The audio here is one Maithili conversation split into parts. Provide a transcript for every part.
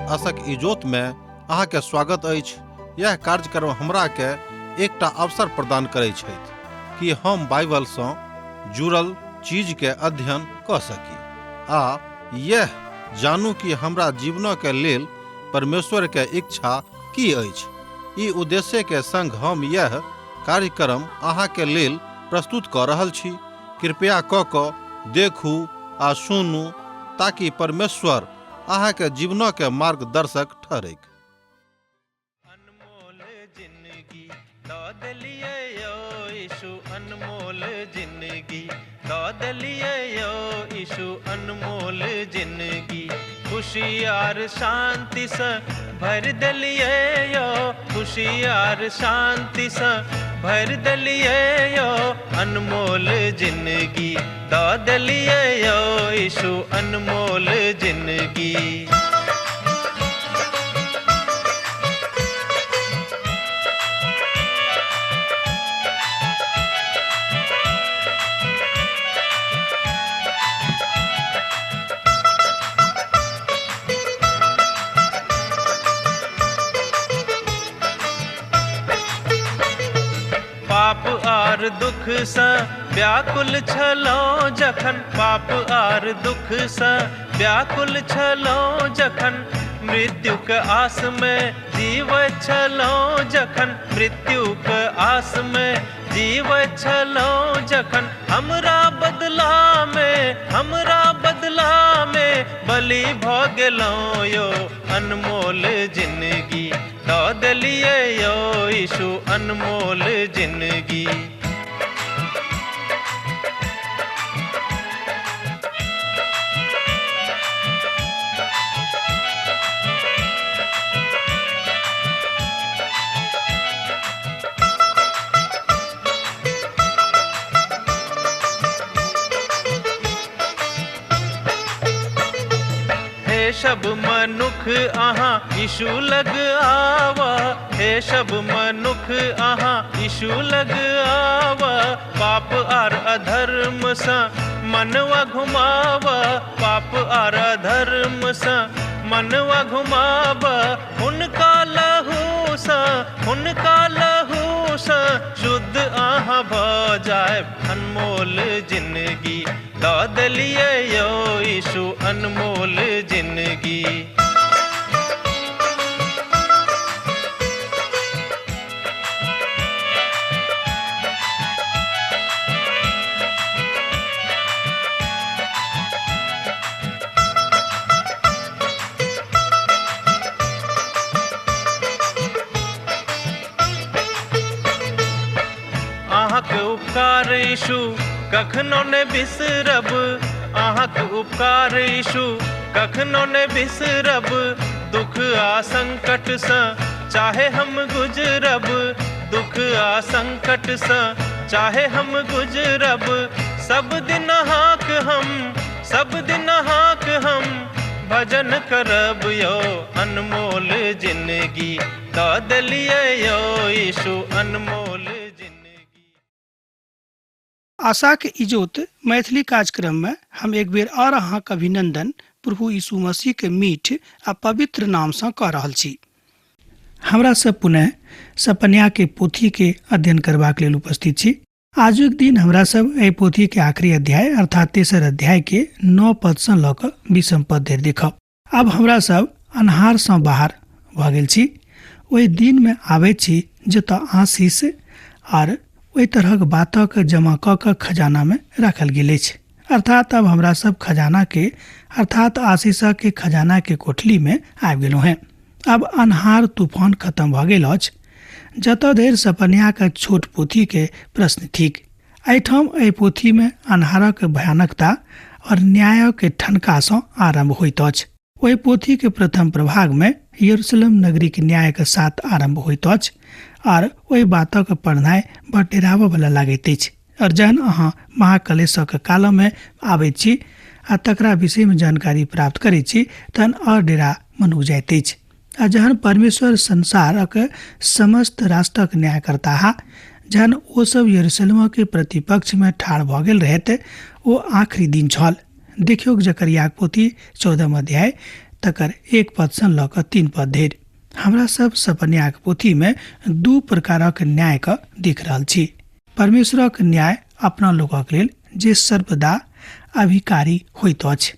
आशक इजोत में अहाँ के स्वागत अछि। यह कार्यक्रम हमरा के एकटा अवसर प्रदान करै छथि कि हम बाइबल सँ जुड़ल चीज के अध्ययन कऽ सकी आ यह जानू कि हमरा जीवन के लेल परमेश्वर के इच्छा की अछि। ई उद्देश्य के संग हम यह कार्यक्रम अहाँ के लेल प्रस्तुत कऽ रहल छी। कृपया कऽ कऽ देखू आ सुनू ताकि परमेश्वर अहाँ के जीवन के मार्गदर्शक ठहरैक। अनमोल जिंदगी दऽ देलियै यौ यीशु, अनमोल जिंदगी दऽ देलियै यौ यीशु, अनमोल जिंदगी खुशी आर शांतिसँ भरि देलियै यौ, खुशी आर शांतिसँ भरि देलियै यौ, अनमोल जिंदगी दऽ देलियै यौ यीशु, अनमोल जिंदगी। पाप आर दुख सँ व्याकुल छलहुँ जखन, पाप आर दुख सँ व्याकुल छलहुँ जखन, मृत्युक आस में जीवैत छलहुँ जखन, मृत्युक आस में जीवैत छलहुँ जखन, हमरा बदला में, हमरा बदला में बलि भऽ गेलहुँ यौ, अनमोल जिंदगी दऽ देलियै यौ यीशु, अनमोल जिंदगी। हे सब मनुख अहाँ यीशु लग आवा, हे सब मनुख अहाँ यीशु लग आवा, पाप आर अधर्म सँ मनवा घुमावा, पाप आर अधर्म सँ मनवा घुमावा, हुनका लहू सँ, हुनका लहू सँ शुद्ध अहाँ भऽ जायब, अनमोल जिंदगी दऽ देलियै यौ यीशु, अनमोल जिंदगी। अहाँके उपकार यीशु कखनो ने बिसरब, अहाँके उपकार यीशु कखनो ने बिसरब, दुख आ संकट सँ चाहे हम गुजरब, दुख आ संकट सँ चाहे हम गुजरब, सब दिन अहाँक हम, सब दिन अहाँक हम भजन करब यौ, अनमोल जिंदगी दऽ देलियै यौ यीशु, अनमोल जिंदगी। आशाक इजोत मैथिली कार्यक्रम में हम एक बेर और अहाँक अभिनंदन प्रभु यीशु मसीह के मीठ आ पवित्र नाम सँ कऽ रहल छी। हमरा सब पुनः सपन्या के पोथी के अध्ययन करबाक लेल उपस्थित छी। आजुक दिन हमरा सब एहि पोथी के आखिरी अध्याय अर्थात तेसर अध्याय के 9 पद सँ लऽ कऽ 20 पद धरि देखब। आब हमरा सब अन्हार सँ बाहर भऽ गेल छी, ओहि दिन में आबैत छी जतऽ आशीष आर ओहि तरहक बातक जमा कऽ कऽ खजाना में राखल गेल अछि। अर्थात अब हमरा सब खजाना के अर्थात आशीषक के खजाना के कोठली में आबि गेलहुँ हेँ। अब अन्हार तूफान खत्म भऽ गेल अछि। जतऽ धरि सपन्याक छोट पोथी के प्रश्न थिक, एहिठाम एहि पोथी में अन्हारक भयानकता और न्यायक ठनका सँ आरंभ होइत अछि। ओहि पोथी के प्रथम प्रभाग में यरूशलेम नगरी के न्याय के साथ आरंभ होइत अछि और ओहि बातक पढ़नाइ बड़ डराबऽ वाला लागैत अछि। और जहन अहाँ महाकलेशक काल में आबैत छी आ तकरा विषय में जानकारी प्राप्त करैत छी तहन और डेरा मनुक जाइत अछि। आ जहन परमेश्वर संसारक समस्त राष्ट्रक न्याय करताह, जहन ओ सब यरूशलेमक प्रतिपक्ष में ठाढ़ भऽ गेल रहैत, ओ आखिरी दिन छल। देखियौक जकरियाक पोथी 14 अध्याय तकर 1 पदसँ लऽ कऽ 3 पद धरि। हमरा सब सपन्याक पोथीमे 2 प्रकारक न्यायके देख रहल छी। परमेश्वरक न्याय अपना लोकक लेल जे सर्वदा अभिकारी होइत अछि।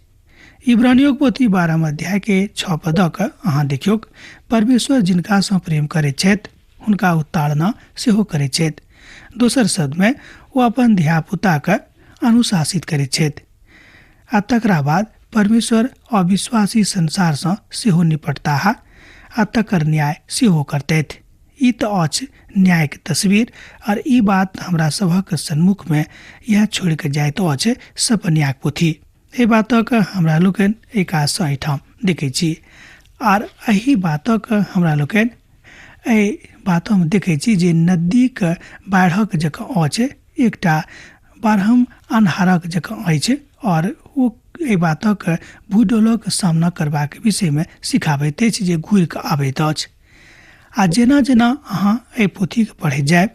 इब्रानियोक पोथी 12 अध्याय के 6 पदक अहाँ देखियौक, परमेश्वर जिनकासँ प्रेम करैत छथि हुनका ओ ताड़ना सेहो करैत छथि। दोसर शब्दमे ओ अपन धियापुताके अनुशासित करैत छथि आ तकरा बाद परमेश्वर अविश्वासी संसारसँ सेहो निपटताह आ तकर न्याय सेहो करतथि। ई तऽ अछि न्यायके तस्वीर और ई बात हमरा सभक सन्मुखमे इएह छोड़ि कऽ जाइत अछि सपन्याक पोथी। एहि बातक हमरा लोकनि एहि काजसँ एहिठाम देखै छी आर एहि बातक हमरा लोकनि एहि बातमे देखै छी जे नदीके बाढ़िक जकाँ अछि, एकटा बारहम अन्हारक जकाँ अछि और ओ एहि बातक भूडोलक सामना करबाक विषयमे सिखाबैत अछि जे घुरि कऽ आबैत अछि। आ जेना जेना अहाँ एहि पोथीके पढ़ैत जायब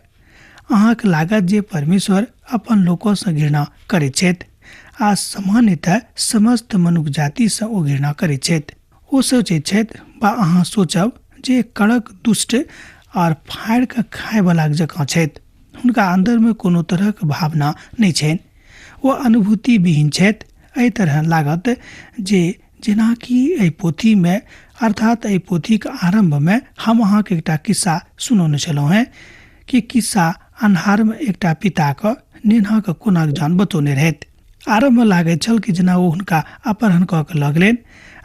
अहाँके लागत जे परमेश्वर अपन लोकसँ घृणा करैत छथि आ सामान्यतः समस्त मनुख जातिसँ ओ घृणा करैत छथि। ओ सोचैत छथि वा अहाँ सोचब जे कड़क दुष्ट आर फाड़ि कऽ खायवला जकाँ छथि। हुनका अन्दरमे कोनो तरहक भावना नहि छनि, ओ अनुभूति विहीन छथि। एहि तरह लागत जे जेनाकि एहि पोथीमे अर्थात एहि पोथीके आरम्भमे हम अहाँके एकटा किस्सा सुनौने छलहुँ हेँ कि किस्सा अन्हारमे एकटा पिताके नेन्हाके कोना जान बचौने रहथि। आरम्भमे लागैत छल कि जेना ओ हुनका अपहरण कऽ के लऽ गेलनि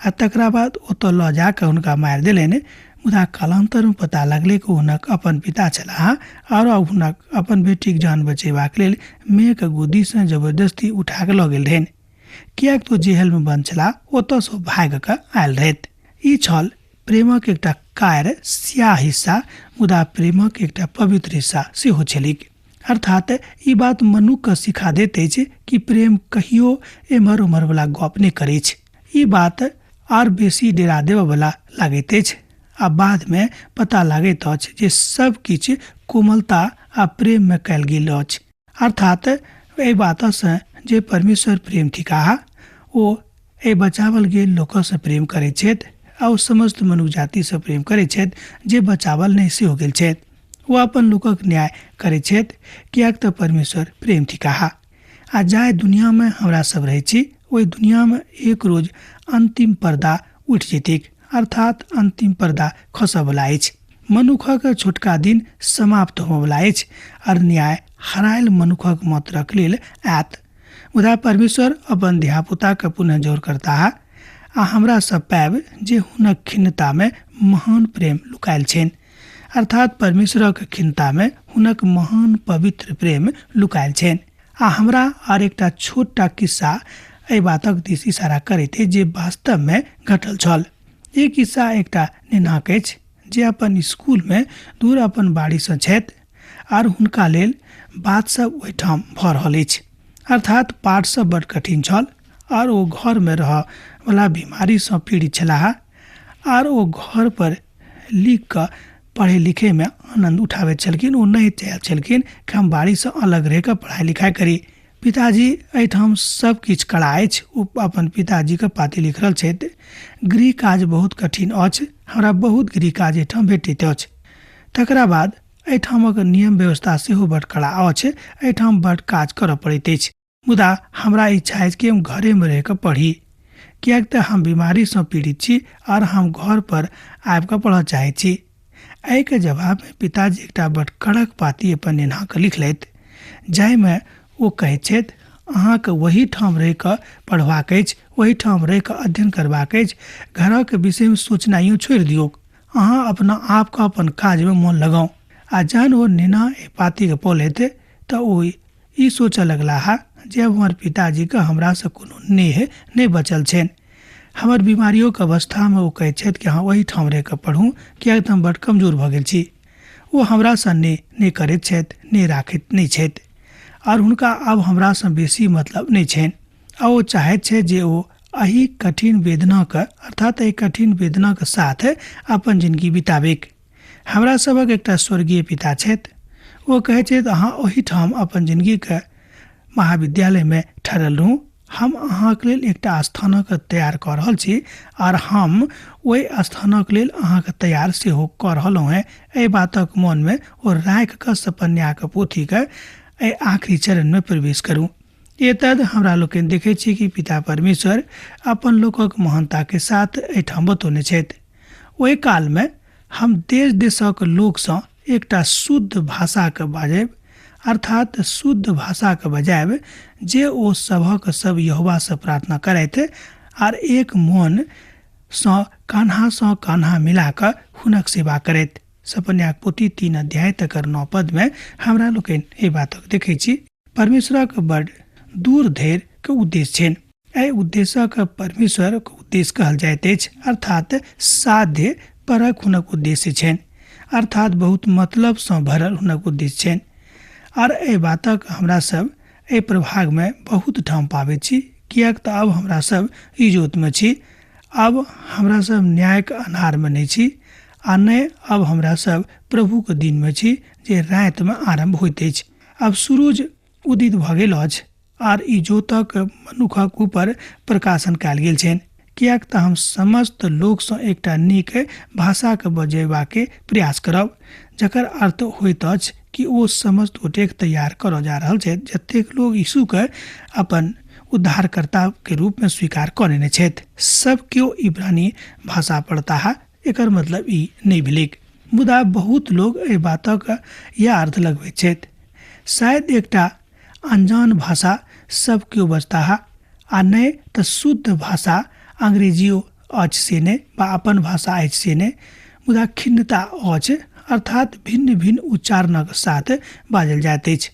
आ तकरा बाद ओतऽ लऽ जाकऽ हुनका मारि देलनि, मुदा कालान्तरमे पता लगलै कि हुनक अपन पिता छलाह आओर हुनक अपन बेटीक जान बचेबाक लेल मेघ गोदीसँ जबरदस्ती उठा कऽ लऽ गेल रहनि, किएक तऽ जेहलमे बन्द छलाह, ओतऽसँ भागि कऽ आयल रहथि। ई छल प्रेमक एकटा कार स्याह हिस्सा, मुदा प्रेमक एकटा पवित्र हिस्सा सेहो छलैक। अर्थात ई बात मनुखके सिखा दैत अछि कि प्रेम कहियो एम्हर ओम्हरवला गप नहि करैछ। ई बात आर बेसी डेरा देबऽवला लागैत अछि आ बादमे पता लागैत अछि जे सब किछु कोमलता आ प्रेममे कयल गेल अछि। अर्थात एहि बातसँ जे परमेश्वर प्रेम थिकाह, ओ एहि बचावल गेल लोकसँ प्रेम करैत छथि आ ओ समस्त मनुख जातिसँ प्रेम करैत छथि जे बचावल नहि सेहो गेल छथि। ओ अपन लोकक न्याय करैत छथि किएक तऽ परमेश्वर प्रेम थिकाह। आ जाहि दुनियामे हमरा सब रहै छी ओहि दुनियामे एक रोज अन्तिम पर्दा उठि जेतैक, अर्थात अन्तिम पर्दा खसऽवला अछि। मनुखक छोटका दिन समाप्त होमऽवला अछि आर न्याय हरायल मनुखक मात्रक लेल आयत। मुदा परमेश्वर अपन धियापुताके पुनः जोर करताह आ हमरा सब पायब जे हुनक खिन्नतामे महान प्रेम लुकायल छनि। अर्थात परमेश्वरक खिन्नतामे हुनक महान पवित्र प्रेम लुकायल छनि। आ हमरा आर एकटा छोटटा किस्सा एहि बातक दिस इशारा करैत अछि जे वास्तवमे घटल छल। ई किस्सा एकटा नेनाक अछि जे अपन स्कूलमे दूर अपन बाड़ीसँ छथि आर हुनका लेल बात सब ओहिठाम भऽ रहल अछि। अर्थात पाठ सब बड कठिन छल आर ओ घरमे रहऽ वला बीमारीसँ पीड़ित छलाह आर ओ घर पर लिख कऽ पढ़ै लिखैमे आनन्द उठाबैत छलखिन। ओ नहि चाहैत छलखिन कि हम बाड़ीसँ अलग रहि कऽ पढ़ाइ लिखाइ करी। पिताजी एहिठाम सब किछु कड़ा अछि। ओ अपन पिताजीके पाती लिख रहल छथि। गृह काज बहुत कठिन अछि, हमरा बहुत गृह काज एहिठाम भेटैत अछि। तकरा बाद एहिठामक नियम व्यवस्था सेहो बड कड़ा अछि, एहिठाम बड काज करऽ पड़ैत अछि। मुदा हमरा इच्छा अछि कि हम घरेमे रहि कऽ पढ़ी, किएक तऽ हम बीमारीसँ पीड़ित छी आओर हम घर पर आबि कऽ पढ़ऽ चाहैत छी। एहिके जवाबमे पिताजी एकटा बड कड़क पाती अपन नेनाके लिखलथि जाहिमे ओ कहैत छथि, अहाँके ओहीठाम रहि कऽ पढ़बाक अछि, ओहीठाम रहि कऽ अध्ययन करबाक अछि, घरक विषयमे सोचनाइयो छोड़ि दियौक, अहाँ अपना आपके अपन काजमे मोन लगाउ। आ जहन ओ नेना एहि पातीके पौलथि तऽ ओ ई सोचऽ लगलाह जे अब हमर पिताजीके हमरासँ कोनो नेह नहि बचल छनि। हमर बीमारियोके अवस्थामे ओ कहैत छथि कि अहाँ ओहीठाम रहि कऽ पढ़ू, किएक तऽ हम बड्ड कमजोर भऽ गेल छी। ओ हमरासँ नेह नहि करैत छथि, नेह राखैत नहि छथि आओर हुनका आब हमरासँ बेसी मतलब नहि छनि आ ओ चाहैत छथि जे ओ एहि कठिन वेदनाके अर्थात एहि कठिन वेदनाके साथ अपन जिनगी बिताबैक। हमरा सभक एकटा स्वर्गीय पिता छथि। ओ कहै छथि, अहाँ ओहीठाम अपन जिनगीके महाविद्यालयमे ठहरल रहू, हम अहाँके लेल एकटा स्थानक तैयार कऽ रहल छी आर हम ओहि स्थानक लेल अहाँके तैयार सेहो कऽ रहलहुँ हेँ। एहि बातक मोनमे ओ राखि कऽ सपन्याक पोथीके एहि आखिरी चरणमे प्रवेश करू। एतद हमरा लोकनि देखै छी कि पिता परमेश्वर अपन लोकक महानताके साथ एहिठाम बतौने छथि। ओहि कालमे हम देश देशक लोकसँ एकटा शुद्ध भाषाके बाजब, अर्थात शुद्ध भाषाके बजायब, जे ओ सभक सब यहोवासँ प्रार्थना करथि आर एक मोनसँ कान्हासँ कान्हा मिला कऽ हुनक सेवा करथि। सपन्याक पोथी 3 अध्याय तकर 9 पदमे हमरा लोकनि एहि बातक देखै छी। परमेश्वरक बड दूर धरि के उद्देश्य छनि। एहि उद्देश्यक परमेश्वरक उद्देश्य कहल जाइत अछि, अर्थात साध्य परक हुनक उद्देश्य छनि, अर्थात बहुत मतलबसँ भरल हुनक उद्देश्य छनि। आर एहि बातक हमरा सब एहि प्रभागमे बहुत ठाम पाबैत छी, किएक तऽ आब हमरा सब इजोतमे छी, आब हमरा सब न्यायक अन्हारमे नहि छी, आ नहि आब हमरा सब प्रभुक दिनमे छी जे रातिमे आरम्भ होइत अछि। आब सूरज उदित भऽ गेल अछि आर इजोतक मनुखक ऊपर प्रकाशन कयल गेल छनि, किएक तऽ हम समस्त लोकसँ एकटा नीक भाषाके बजेबाके प्रयास करब, जकर अर्थ होइत अछि कि ओ समस्त गोटेक तैयार करऽ जा रहल छथि जतेक लोग यीशुके अपन उद्धारकर्ताके रूपमे स्वीकार कऽ लेने छथि। सब केओ इब्रानी भाषा पढ़ताह एकर मतलब ई नहि भेलैक, मुदा बहुत लोग एहि बातक इएह अर्थ लगबैत छथि। शायद एकटा अनजान भाषा सब केओ बजताह आ नहि तऽ शुद्ध भाषा अंग्रेजियो अछि से नहि, वा अपन भाषा अछि से नहि, मुदा खिन्नता अछि, अर्थात भिन्न भिन्न उच्चारणक साथ बाजल जाइत अछि।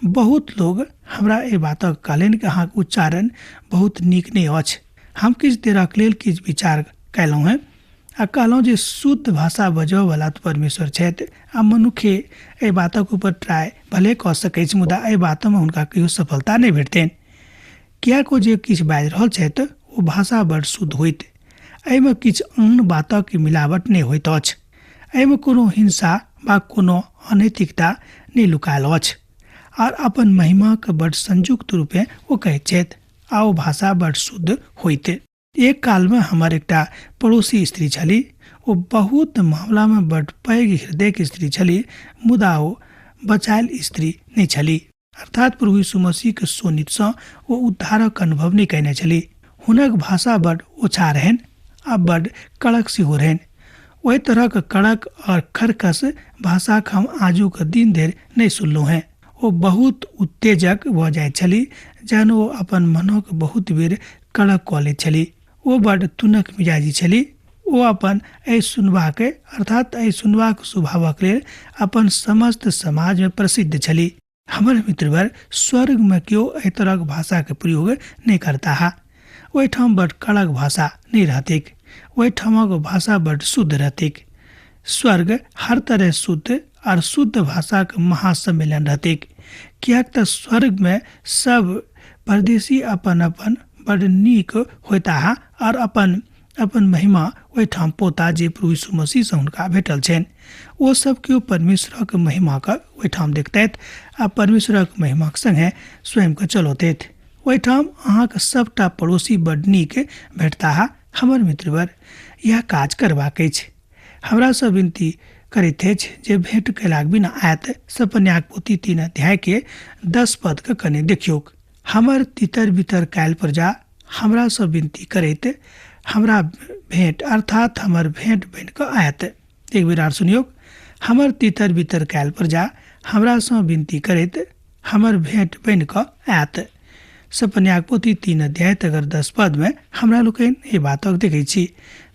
बहुत लोग हमरा एहि बातक कहलनि कि अहाँके उच्चारण बहुत नीक नहि अछि। हम किछु देरक लेल किछु विचार कयलहुँ हेँ आ कहलहुँ जे शुद्ध भाषा बजबयवला तऽ परमेश्वर छथि आ मनुखे एहि बातक ऊपर ट्राइ भले कऽ सकैत अछि, मुदा एहि बातमे हुनका कहियो सफलता नहि भेटतनि, किएक ओ जे किछु बाजि रहल छथि ओ भाषा बड़ शुद्ध होइत, एहिमे किछु आन बातक मिलावट नहि होइत अछि, एहिमे कोनो हिंसा वा कोनो अनैतिकता नहि लुकायल अछि, आर अपन महिमाके बड़ संयुक्त रूपे ओ कहैत छथि आ ओ भाषा बड़ शुद्ध होइत। एक कालमे हमर एकटा पड़ोसी स्त्री छली, ओ बहुत मामलामे बड पैघ हृदयके स्त्री छली, मुदा ओ बचायल स्त्री नहि छली, अर्थात प्रभु यीशु मसीहके शोणितसँ ओ उद्धारक अनुभव नहि कयने छली। हुनक भाषा बड ओछा रहनि आ बड कड़क सेहो रहनि। ओहि तरहक कड़क और खरकस भाषाक हम आजुक दिन धरि नहि सुनलहुँ हेँ। ओ बहुत उत्तेजक भऽ जाइत छली, जहन ओ अपन मनक बहुत बेर कड़क कऽ लैत छली। ओ बड तुनक मिजाजी छली। ओ अपन एहि सुनबाक अर्थात एहि सुनबाक स्वभावक लेल अपन समस्त समाजमे प्रसिद्ध छली। हमर मित्रवर, स्वर्गमे केओ एहि तरहक भाषाके प्रयोग नहि करताह। ओहिठाम बड कड़क भाषा नहि रहतैक, ओहिठामक भाषा बड शुद्ध रहतैक। स्वर्ग हर तरह शुद्ध आर शुद्ध भाषाक महासम्मेलन रहतैक, किएक तऽ स्वर्गमे सब परदेशी अपन अपन बड नीक होइताह आर अपन अपन महिमा ओहिठाम पोता जे प्रभु यीशु मसीहसँ हुनका भेटल छनि। ओ सब केओ परमेश्वरक महिमाके ओहिठाम देखतथि आ परमेश्वरक महिमाक सङ्गे स्वयंके चलौतथि। ओहिठाम अहाँके सबटा पड़ोसी बड नीक भेटताह। हमर मित्रवर, इएह काज करबाक अछि। हमरासँ विनती करैत अछि जे भेंट कयलाक बिना आयत। सपन्याक पोथी 3 अध्यायके 10 पदके कने देखियौक। हमर तितर बितर कयल प्रजा हमरासँ विनती करैत हमरा भेंट अर्थात हमर भेंट बनि कऽ आयत। एक बेर आर सुनियौक। हमर तितर बितर कयल प्रजा हमरासँ विनती करैत हमर भेंट बनि कऽ आयत। सपन्याक पोथी 3 अध्याय तकर 10 पदमे हमरा लोकनि एहि बातक देखै छी।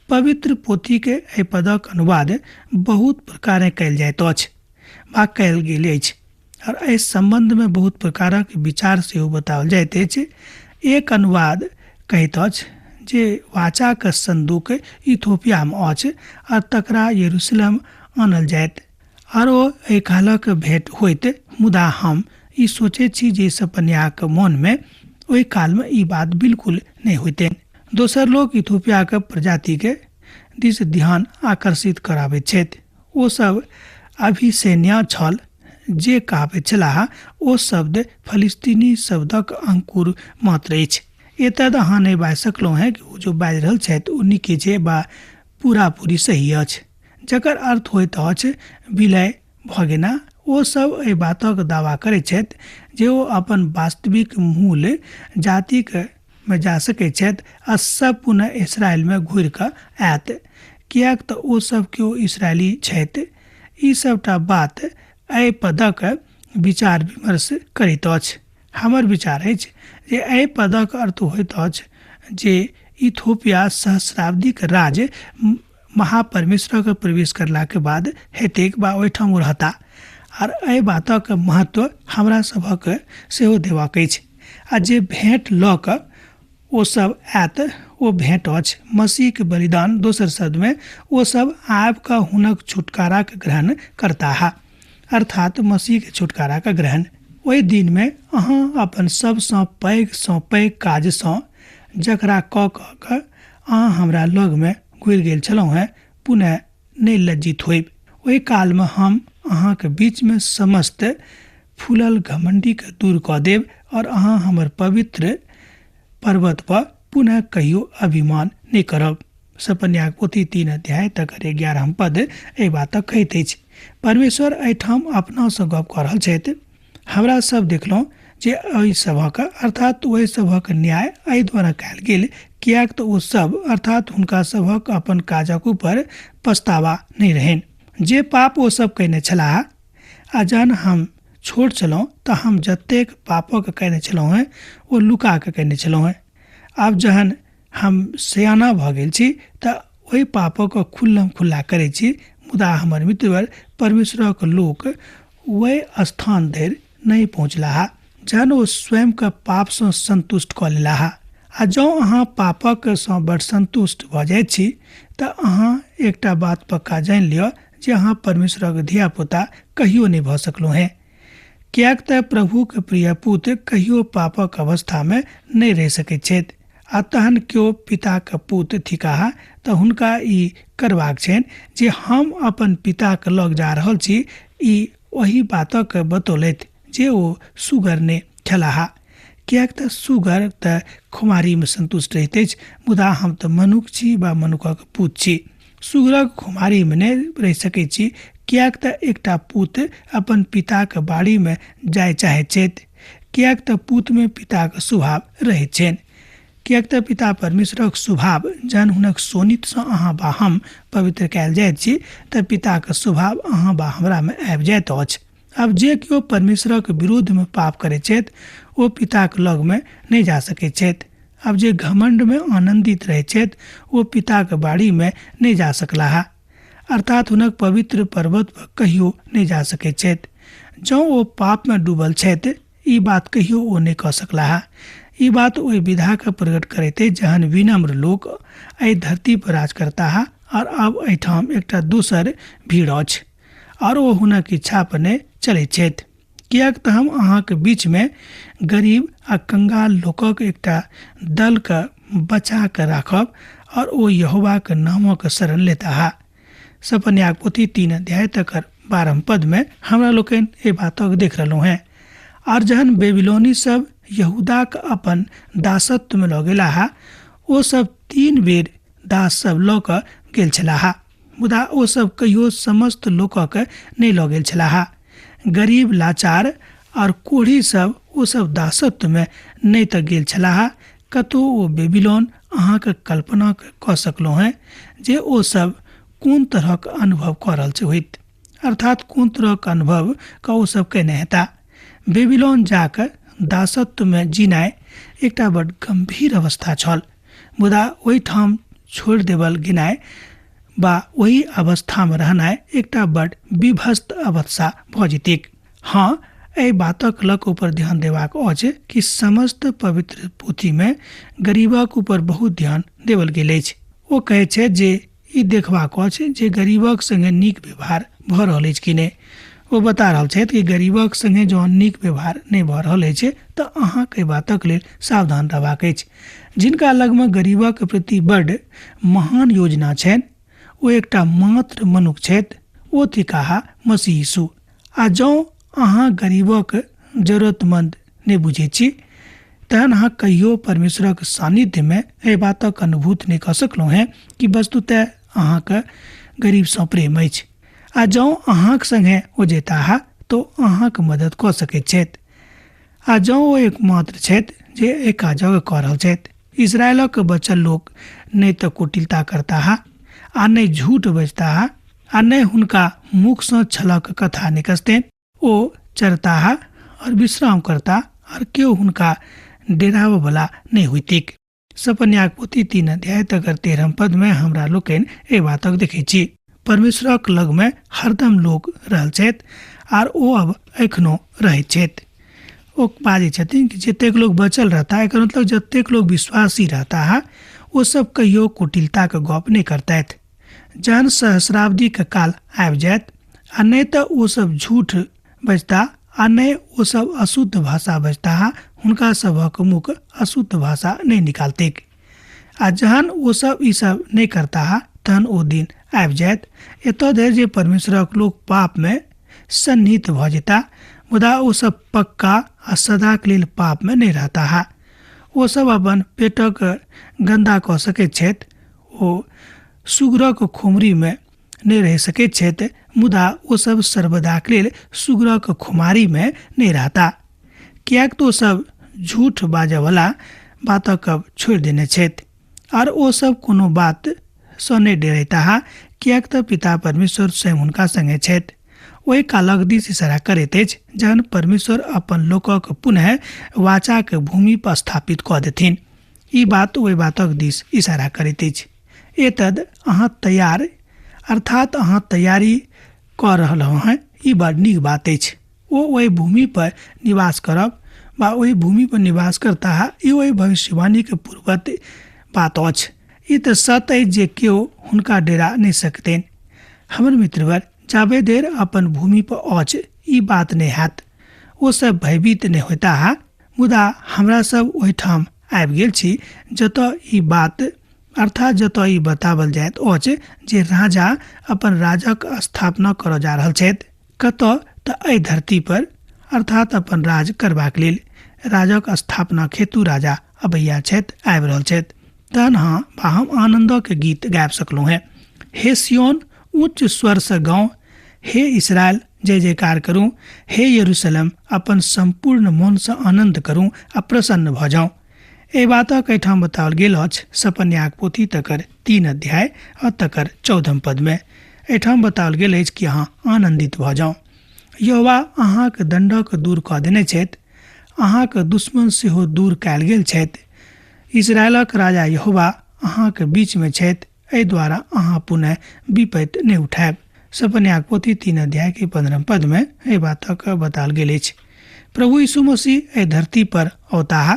पवित्र पोथीके एहि पदक अनुवाद बहुत प्रकारे कयल जाइत अछि वा कयल गेल अछि, और एहि सम्बन्धमे बहुत प्रकारक विचार सेहो बताओल जाइत अछि। एक अनुवाद कहैत अछि जे वाचाक संदूक इथोपियामे अछि और तकरा यरूशलेम आनल जायत आर ओ एहि कालक भेंट होइत। मुदा हम ई सोचैत छी जे सपन्याक मोनमे ओहि कालमे ई बात बिल्कुल नहि होइतनि। दोसर लोक इथोपियाक प्रजातिके दिस ध्यान आकर्षित कराबैत छथि। ओ सब अभिसैन्या छल जे कहबैत छलाह ओ शब्द फलिस्तीनी शब्दक अंकुर मात्र अछि। एतऽ तऽ अहाँ नहि बाजि सकलहुँ हेँ कि ओ जो बाजि रहल छथि ओ नीके छै बा पूरा पूरी सही अछि, जकर अर्थ होइत अछि विलय भऽ गेना। ओ सब एहि बातक दावा करैत छथि जे ओ अपन वास्तविक मूल जातिक मे जा सकैत छथि आ सब पुनः इसराइलमे घुरि कऽ आयत, किएक तऽ ओ सब केओ इसराइली छथि। ई सबटा बात एहि पदक विचार विमर्श करैत अछि। हमर विचार अछि जे एहि पदक अर्थ होइत अछि जे इथोपिया सहस्राब्दीक राज महापरमेश्वरक प्रवेश करलाके बाद हेतैक बा ओहिठाम ओ रहता, आर एहि बातक महत्व हमरा सभक सेहो देबाक अछि। आ जे भेंट लऽ कऽ ओ सब आयत ओ भेंट अछि मसीहके बलिदान। दोसर शब्दमे ओ सब आबि कऽ हुनक छुटकाराके ग्रहण करताह, अर्थात मसीहके छुटकाराके ग्रहण। ओहि दिनमे अहाँ अपन सबसँ पैघ सँ पैघ काजसँ जकरा कऽ कऽ कऽ अहाँ हमरा लगमे घुरि गेल छलहुँ हेँ पुनः नहि लज्जित होयब। ओहि कालमे हम अहाँके बीचमे समस्त फूलल घमण्डीके दूर कऽ देब और अहाँ हमर पवित्र पर्वत पर पुनः कहियो अभिमान नहि करब। सपन्याक पोथी 3 अध्याय तकर 11 पद एहि बातक कहैत अछि। परमेश्वर एहिठाम अपनासँ गप कऽ रहल छथि। हमरा सब देखलहुँ जे एहि सभक अर्थात ओहि सभक न्याय एहि द्वारा कयल गेल, किएक तऽ ओ सब अर्थात हुनका सभक अपन काजक ऊपर पछतावा नहि रहनि। जे पाप ओ सब कयने छलाह, आ जहन हम छोट छलहुँ तऽ हम जतेक पापक कयने छलहुँ हेँ ओ लुका कऽ कयने छलहुँ हेँ। आब जहन हम सयाना भऽ गेल छी तऽ ओहि पापक खुल्लम खुल्ला करै छी, मुदा हमर मित्रवर परमेश्वरक लोक ओहि स्थान धरि नहि पहुँचलाह जहन ओ स्वयंके पापसँ संतुष्ट कऽ लेलाह। आ जँ अहाँ पापक सँ बड़ संतुष्ट भऽ जाइत छी तऽ अहाँ एकटा बात पक्का जानि लिअ जे अहाँ परमेश्वरक धियापुता कहियो नहि भऽ सकलहुँ हेँ, किएक तऽ प्रभुक प्रिय पुत कहियो पापक अवस्थामे नहि रहि सकैत छथि। आ तहन केओ पिताक पुत थिकाह तऽ हुनका ई करबाक छनि जे हम अपन पिताक लग जा रहल छी, ई ओहि बातक बतौलथि जे ओ सुगर नहि छलाह, किएक तऽ सुगर तऽ खुमारीमे संतुष्ट रहैत अछि, मुदा हम तऽ मनुख छी बा मनुखक पूत छी। सुगरक खुमारीमे नहि रहि सकैत छी, किएक तऽ एकटा पूत अपन पिताक बाड़ीमे जाय चाहैत छथि, किएक तऽ पूतमे पिताक स्वभाव रहैत छनि। किएक तऽ पिता परमेश्वरक स्वभाव जहन हुनक शोणितसँ अहाँ बा हम पवित्र कयल जाइत छी तऽ पिताक स्वभाव अहाँ बा हमरामे आबि जाइत अछि। आब जे केओ परमेश्वरक विरोधमे पाप करैत छथि ओ पिताक लगमे नहि जा सकैत छथि। आब जे घमण्डमे आनन्दित रहैत छथि ओ पिताक बाड़ीमे नहि जा सकलाह, अर्थात हुनक पवित्र पर्वत पर कहियो नहि जा सकैत छथि। जँ ओ पापमे डूबल छथि ई बात कहियो ओ नहि कऽ सकलाह। ई बात ओहि विधाके प्रकट करैत अछि जहन विनम्र लोक एहि धरती पर राज करताह और आब एहिठाम एकटा दोसर भीड़ अछि और ओ हुनक इच्छा पर नहि चलैत छथि। किएक तऽ हम अहाँके बीचमे गरीब आ कंगाल लोकक एकटा दलके बचा कऽ राखब और ओ यहोवाक नामक शरण लेताह। सपन्याक पोथी 3 अध्याय तकर 12 पदमे हमरा लोकनि एहि बातक देख रहलहुँ हेँ। आर जहन बेबीलोनी सब यहूदाक अपन दासत्वमे लऽ गेलाह ओ सब 3 बेर दास सब लऽ कऽ गेल छलाह, मुदा ओ सब कहियो समस्त लोकक नहि लऽ गेल छलाह। गरीब, लाचार और कोढ़ी सब ओ सब दासत्वमे नहि तऽ गेल छलाह। कतहु ओ बेबीलोन अहाँके कल्पना कऽ सकलहुँ हेँ जे ओ सब कोन तरहक अनुभव कऽ रहल छै होइत, अर्थात कोन तरहक अनुभव कऽ ओ सब केने हेता। बेबीलोन जाकऽ दासत्वमे जीनाइ एकटा बड गम्भीर अवस्था छल, मुदा ओहिठाम छोड़ि देबल गेनाइ बा ओहि अवस्थामे रहनाइ एकटा बड विभस्त अवस्था भऽ जेतैक। हाँ, एहि बातक लक ऊपर ध्यान देबाक अछि कि समस्त पवित्र पोथीमे गरीबक ऊपर बहुत ध्यान देवल गेल अछि। ओ कहै छै जे ई देखबाक अछि जे गरीबक संगे नीक व्यवहार भऽ रहल अछि कि नहि। ओ बता रहल छथि कि गरीबक संगे जँ नीक व्यवहार नहि भऽ रहल अछि तऽ अहाँके एहि बातक लेल सावधान रहबाक अछि। जिनका लगमे गरीबक प्रति बड महान योजना छनि ओ एकटा मात्र मनुख छथि, ओ थिकाह मसीह यीशु। आ जँ अहाँ गरीबक जरूरतमंद नहि बुझै छी तहन अहाँ कहियो परमेश्वरक सानिध्यमे एहि बातक अनुभूत नहि कऽ सकलहुँ हेँ कि वस्तुतः अहाँके गरीबसँ प्रेम अछि। आ जँ अहाँक सङ्गे ओ जेताह तऽ अहाँक मदद कऽ सकैत छथि। आ जँ ओ एकमात्र छथि जे एहि काजक कऽ रहल छथि। इसराइलक बचल लोक नहि तऽ कुटिलता करताह आ नहि झूठ बजताह आ नहि हुनका मुखसँ छलक कथा निकसतनि। ओ चरताह और विश्राम करता और केओ हुनका डेराबऽवला नहि होइतिक। सपन्याक पोथी 3 अध्याय तकर 13 पदमे हमरा लोकनि एहि बातक देखै छी। परमेश्वरक लगमे हरदम लोक रहल छथि आर ओ अब एखनो रहैत छथि। ओ बाजै छथिन कि जतेक लोक बचल रहता, एकर मतलब जतेक लोक विश्वासी रहता ओ सब कहियो कुटिलताके गप नहि करतथि। जहन सहस्राब्दीके काल आबि जायत आ नहि तऽ ओ सब झूठ बजता आ नहि ओ सब अशुद्ध भाषा बजता, हुनका सभक मुख अशुद्ध भाषा नहि निकालतैक। आ जहन ओ सब ई सब नहि करताह तहन ओ दिन आबि जायत एतऽ धरि जे परमेश्वरक लोक पापमे सन्निहित भऽ जेता, मुदा ओ सब पक्का आ सदाक लेल पापमे नहि रहताह। ओ सब अपन पेटक गन्दा कऽ सकैत छथि, ओ सुगरक खोमरीमे नहि रहि सकैत छथि, मुदा ओ सब सर्वदाक लेल सुगरक खुमारीमे नहि रहता, किएक तऽ ओ सब झूठ बाजऽवला बातक छोड़ि देने छथि। आर ओ सब कोनो बातसँ नहि डरेताह, किएक तऽ पिता परमेश्वर स्वयं हुनका सङ्गे छथि। ओहि कालक दिस इशारा करैत अछि जहन परमेश्वर अपन लोकक पुनः वाचाक भूमि पर स्थापित कऽ देथिन। ई बात ओहि बातक दिस इशारा करैत अछि। एतद अहाँ तैयार अर्थात अहाँ तैयारी कऽ रहलहुँ हेँ, ई बड़ नीक बात अछि। ओ ओहि भूमि पर निवास करब वा ओहि भूमि पर निवास करताह, ई ओहि भविष्यवाणीके पूर्ववत बात अछि। ई तऽ सत्य अछि जे केओ हुनका डेरा नहि सकतनि। हमर मित्रवर, जाबे देर अपन भूमि पर अछि ई बात नहि हैत। ओ सब भयभीत नहि होताह, मुदा हमरा सब ओहिठाम आबि गेल छी जतऽ ई बात अर्थात जतऽ ई बताओल जाइत अछि जे राजा अपन राजक स्थापना करऽ जा रहल छथि। कतऽ तऽ एहि धरती पर, अर्थात अपन राज करबाक लेल। राजक स्थापना हेतु राजा अबैया छथि, आबि रहल छथि। तहन हाँ बा हम आनन्दक गीत गाबि सकलहुँ हेँ। हे सियोन, उच्च स्वरसँ गाउ, हे इसराइल, जय जयकार करू, हे यरूशलेम, अपन सम्पूर्ण मोनसँ आनन्द करू आ प्रसन्न भऽ जाउ। एहि बातक एहिठाम बताओल गेल अछि सपन्याक पोथी तकर 3 अध्याय आ तकर 14 पदमे। एहिठाम बताओल गेल अछि कि अहाँ आनन्दित भऽ जाउ। यहोवा अहाँक दण्डक दूर कऽ देने छथि, अहाँक दुश्मन सेहो दूर कयल गेल छथि। इसराइलक राजा यहोवा अहाँक बीचमे छथि, एहि द्वारा अहाँ पुनः विपत्ति नहि उठायब। सपन्याक पोथी 3 अध्याय के 15 पदमे एहि बातक बताओल गेल अछि। प्रभु यीशु मसीह एहि धरती पर औताह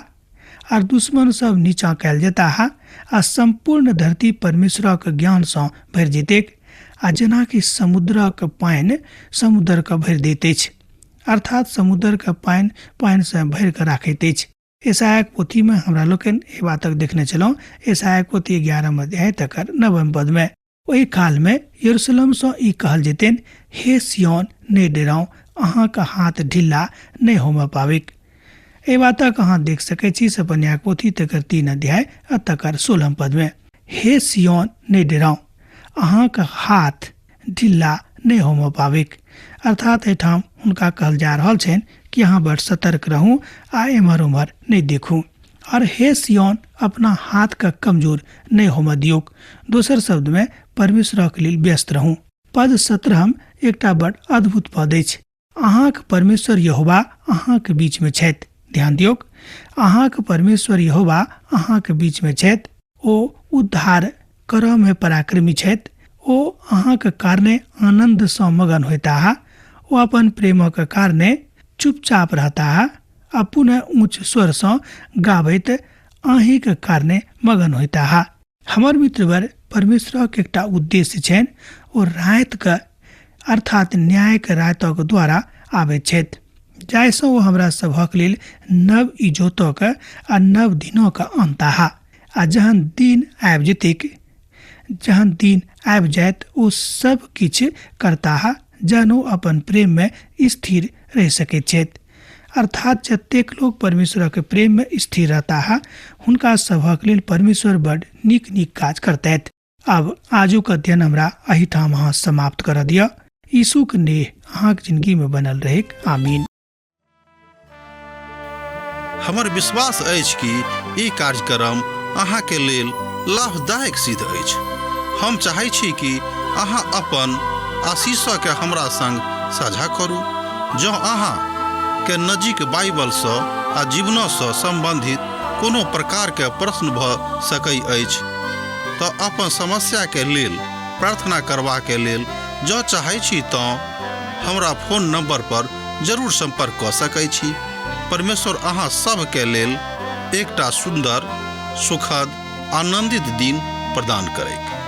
आर दुश्मन सब नीचा कयल जेताह आ सम्पूर्ण धरती परमेश्वरक ज्ञानसँ भरि जेतैक, आ जेनाकि समुद्रक पानि समुद्रके भरि दैत अछि, अर्थात समुद्रके पानि पानिसँ भरि कऽ राखैत अछि। यशायाक पोथीमे हमरा लोकनि एहि बातक देखने छलहुँ। यशायाक पोथी 11 अध्याय तकर 9 पदमे। ओहि कालमे यरूशलेमसँ ई कहल जेतनि, हे सियोन, नहि डराउ, अहाँक हाथ ढिल्ला नहि होमऽ पाबिक। एहि बातक अहाँ देख सकैत छी सपन्याक पोथी तकर 3 अध्याय आ तकर 16 पदमे। हे सियोन, नहि डराउ, अहाँक हाथ ढिल्ला नहि होमऽ पाबिक। अर्थात एहिठाम हुनका कहल जा रहल छनि कि अहाँ बड़ सतर्क रहू आ एम्हर ओम्हर नहि देखू। और हे सियोन, अपना हाथके कमजोर नहि होमऽ दियौक। दोसर शब्दमे परमेश्वरक लेल व्यस्त रहू। पद 17 एकटा बड़ अद्भुत पद अछि। अहाँक परमेश्वर यहोवा अहाँक बीचमे छथि। ध्यान दियौक, अहाँक परमेश्वर यहोवा अहाँक बीचमे छथि। ओ उद्धार करऽमे पराक्रमी छथि। ओ अहाँक कारणे आनन्दसँ मगन होयताह। ओ अपन प्रेमक कारणे चुपचाप रहताह आ पुनः ऊँच स्वरसँ गाबैत अहीँक कारणे मगन होयताह। हमर मित्रवर, परमेश्वरक एकटा उद्देश्य छनि। ओ रातिके अर्थात न्यायके रातिक द्वारा आबैत छथि, जाहिसँ ओ हमरा सभक लेल नव इजोतक आ नव दिनक अनताह। आ जहन दिन आबि जेतैक, जहन दिन आबि जायत, ओ सब किछु करताह जहन ओ अपन प्रेममे स्थिर रहि सकैत छथि। अर्थात जतेक लोक परमेश्वरक प्रेममे स्थिर रहताह हुनका सभक लेल परमेश्वर बड नीक नीक काज करतथि। आब आजुक अध्ययन हमरा एहिठाम अहाँ समाप्त करऽ दिअ। यीशुक नेह अहाँक जिंदगीमे बनल रहैक। आमीन। हमर विश्वास अछि कि ई कार्यक्रम अहाँके लेल लाभदायक सिद्ध अछि। हम चाहै छी कि अहाँ अपन आशीषके हमरा संग साझा करू। जँ अहाँ के नजीक बाइबलसँ आ जीवनसँ सम्बन्धित कोनो प्रकारके प्रश्न भऽ सकै अछि तऽ अपन समस्याके लेल प्रार्थना करबाके लेल जँ चाहै छी तँ हमरा फोन नंबर पर जरूर संपर्क कऽ सकै छी। परमेश्वर अहाँ सभके लेल एकटा सुन्दर, सुखद, आनंदित दिन प्रदान करैक।